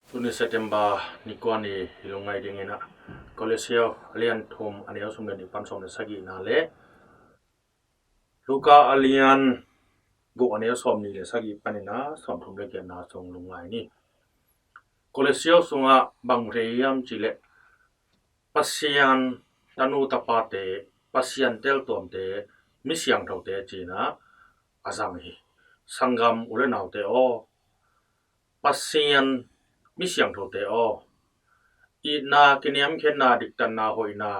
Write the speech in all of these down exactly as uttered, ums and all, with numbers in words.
Tuni September ni kua ni i lungngai dingin ah Kolosio a lian thum a neu sawm le nih pan sawm le sagihna le Luka a lian guk a neu sawm nih le sagih panin ah sawm thum le giatna sung lungngai ni. Kolosio sungah bang mu thei hiam cih leh Pasian tanu tapate, Pasian teltuamte, mi siangthote ci-in ah a zang hi. Sanggam u le naute aw, Pasian mi siangthote aw, itna, kiniamkhiatna, diktatna, hoihna,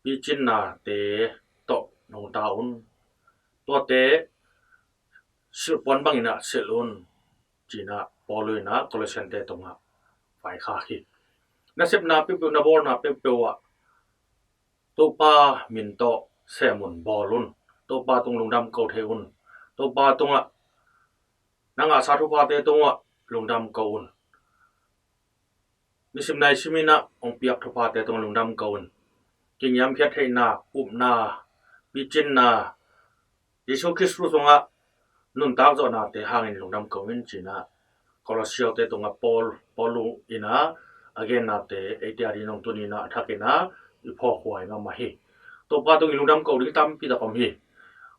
picinnate tawh nungta un. Tuate silhpuan bangin ah silh un, ci-in ah Paul in ah Kolosiante tungah vaikhak hi. Na sepna peuhpeuh, na bawlna peuhpeuh ah Topa min tawh sem un, bawl un. Topa tung lungdam ko thei un. Topa tungah na ngahsa thuphate tungah lungdam ko un. Nisim naisim in ah hong piak thuphate tungah lungdam ko un. Kiniamkhiat theihna, upna, picinna, Jesu Khristu sungah nuntak zawhnate hangin lungdam ko un, ci-in ah Kolosiote tungah Paul, Paul in ah a gennate eite a dingin hong tuni in ah a thakin ah i phawkhuai mahmah hi. Topa tungah i lungdam ko ding tampi tak om hi.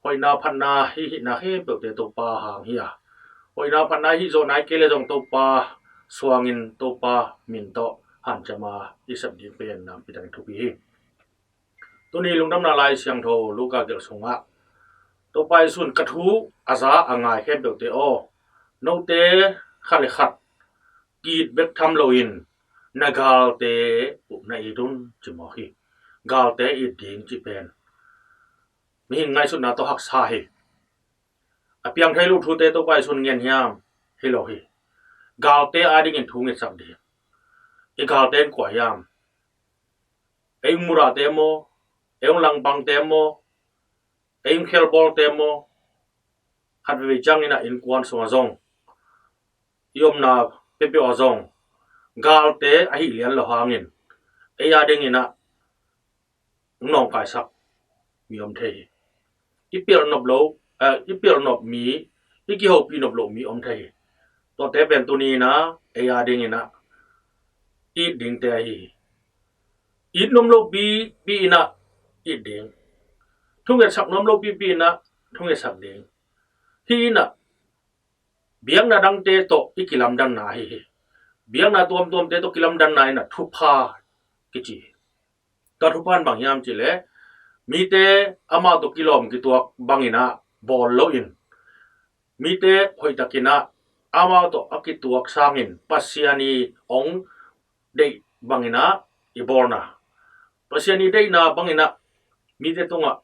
Hoihna phatna i hihna khempeuhte Topa hang hi a, hoihna phatna i hih zawh nai kei leh zong Topa suangin, Topa min tawh hanciam a i sep ding pen nakpi takin thupi hi. Tuni lungdamna Lai Siangtho Luka gelh sungah Topa Jesu in, ka thu a za a ngai khempeuhte aw, note khat le khat ki-it bek tham loin na galte uh na it un, ci mawk hi. Galte it ding cih pen mihing ngaihsutna tawh haksa hi. A piang thei lo thute Topa Jesu in ngen hiam? Hi lo hi. Galte a dingin thu ngetsak ding. I galte in kua hiam? Ei hong mudahte maw? Ei hong langpangte maw? Ei hong khelbawlte maw? Khat veivei ciangin ah innkuan sungah zong, i omna peuhpeuh ah zong galte ahi lian lo hangin ei a dingin ah hong nawngkaisak mi om thei hi. I pialh nop lo, eh, i pialh nop mi, i kihopih nop loh mi om thei hi. Tuate pen tuni in ah ei a dingin ah it dingte ahi hi. It nuam lopi pi in ah it ding. Thungetsak nuam lopi pi in ah thungetsak ding. Hih in ah biakna dangte tawh i kilamdanna ahi hi. Biakna tuamtuamte tawh kilamdanna in ah thupha kici hi. Tua thupha in bang hiam cih leh mite amau tawh kilawm kituak bangin ah bawl loin, mite hoihtakin ah amau tawh a kituak sangin Pasian i hong deih bangin ah i bawlna, Pasian i deihna bangin ah mite tungah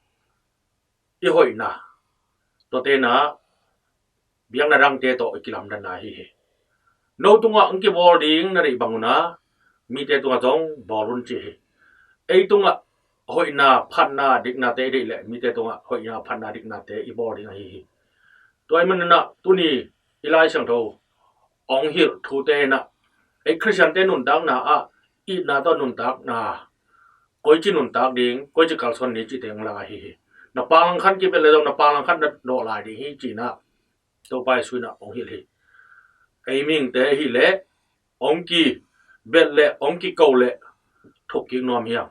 i hoihna, tuate in ah biakna dangte tawh i kilamdanna ahi hi. No tungah hong kibawl ding na deih bang un ah mite tungah zong bawl un, ci hi. Ei tungah hoihna, phatna, diknate i deih leh mite tungah hoihna, phatna, diknate i bawl ding ahi hi. Tua ahih manin ah tuni i Lai Siangtho hong hilh thute in ah ei Khristiante nuntakna ah itna tawh nuntakna, koici nuntak ding, koici kalsuan ni cihte hong la ahi hi. Na pang langkhat kibelh leh zong na pang langkhat na dawh lai ding hi, ci-in ah Topa Jesu in ah hong hilh hi. Ei mihingte ahih leh hong kibelh leh hong kiko leh thukkik nuam hiam?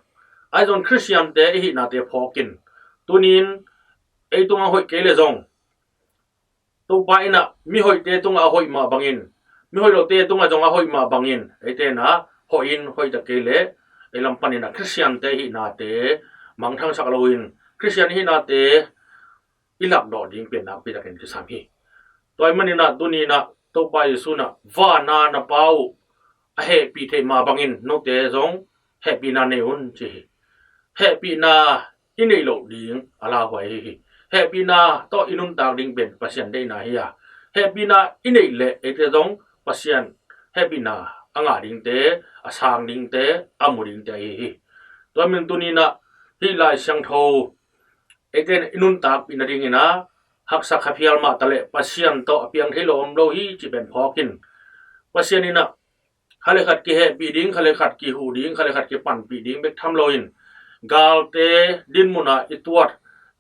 Ahi zongin Khristiante i hihnate phawkin, tuni-in ei tungah hoih kei leh zong Topa in ah mihoihte tungah a hoih mah bangin, mihoih lote tungah zong a hoih mah bangin eite in ah hoih in, hoih ta kei leh ei lam panin ah Khristiante i hihnate mangthangsak loin Khristian i hihnate i lakdawh ding pen nakpi takin kisam hi. Tua ahih manin ah tuni in ah Topa Jesu in ah van a na Pa uh a hehpih theih mah bangin note zong hehpihna nei un, ci hi. Hehpihna i neih loh ding a lauhuai ahi hi. Hehpihna tawh i nuntak ding pen Pasian deihna hi a, hehpihna i neih leh eite zong Pasian hehpihna a ngah dingte, a sang dingte, a mu dingte ahi hi. Tua ahih manin tuni in ah hih Lai Siangtho eite in i nuntakpih nadingin ah haksa kha phial mah ta leh Pasian tawh a piang thei lo om lo hi, cih pen phawkin, Pasian in ah khat le khat kihehpih ding, khat le khat kihuh ding, khat le khat kipanpih ding bek tham loin galte dinmun ah i tuat,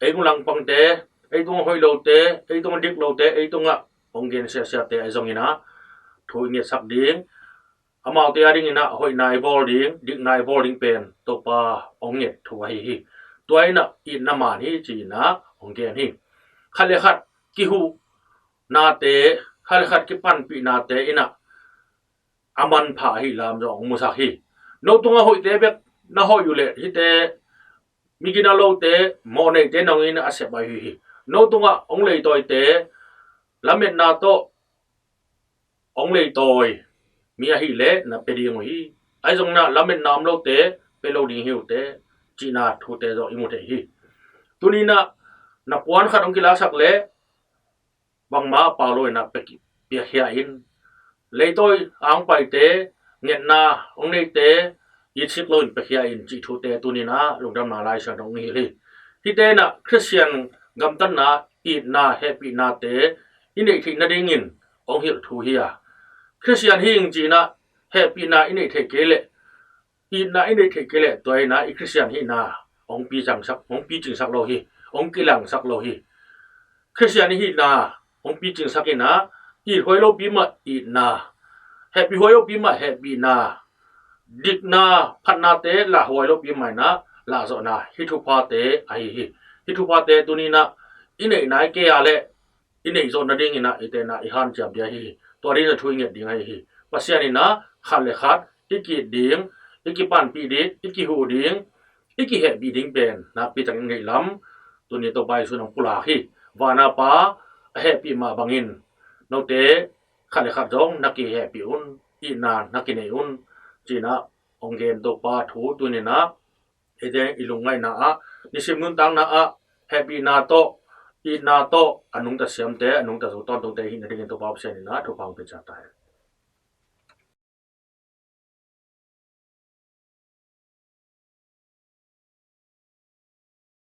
ei tung langpangte, ei tungah hoih lote, ei tungah dik lote, ei tungah hong gen siasiate ahi zongin ah thu i ngetsak ding, amaute a dingin ah hoihna i bawl ding, dikna i bawl ding pen Topa hong nget thu ahi hi. Tua in ah itna man hi ci-in ah hong gen hi. Khat le khat kihuhnate, khat le khat kipanpihnate in ah a manpha ahi lam zong hong musak hi. No tungah hoihte bek na hoih uh leh hihte mi gina lote, mawhneite nangin a sep ahi hi. No tungah hong leitawite lametna tawh hong leitawi mi ahih leh na pia ding uh hi. Ahi zongin ah lametna om lote pia lo ding hi uh teh cihna thute zong i mu thei hi. Tuni-in ah na puan khat hong kilaksak leh bangmah pau lo-in ah pia, piakhia in. Leitawi a hong paite, ngetna hong neite itsik lo-in piakhia in cih thute tuni-in ah Lungdamna Lai Siangtho hong hilh hi. Hihte in ah Khristian gamtatna, itna, hehpihnate i neih theih nadingin hong hilh thu hi a, Khristian hi ing ci-in ah hehpihna i neih theih kei leh, itna i neih theih kei leh tua in ah i Khristian hihna hong picingsak, hong picingsak lo hi, hong kilangsak lo hi. Khristian i hihna hong picingsak in ah, ithuai lopi mah itna, hehpihhuai lopi mah hehpihna, dikna, phatnate lahhuai lopi mah in ah lahzawhna, hih thuphate ahi hi. Hih thuphate tuni-in ah i neih nai kei a leh i neih zawh nadingin ah eite in ah i hanciam ding ahi hi. Tua dingin ah thu i nget ding ahi hi. Pasian in ah khat le khat i ki-it ding, i kipanpih ding, i kihuh ding, i kihehpih ding pen nakpi takin ngeihlam tuni Topa Jesuh in hong pulak hi. Vana Pa a hehpih mah bangin note khat le khat zong na kihehpih un, itna na kinei un, ci-in ah hong gen Topa thu tuni-in ah eite i lungngaihna ah, nisim nuntakna ah hehpihna tawh, itna tawh a nungta siamte, a nungta zo tawntungte i hih nadingin Topa Pasian in ah thupha hong pia ciat ta hen.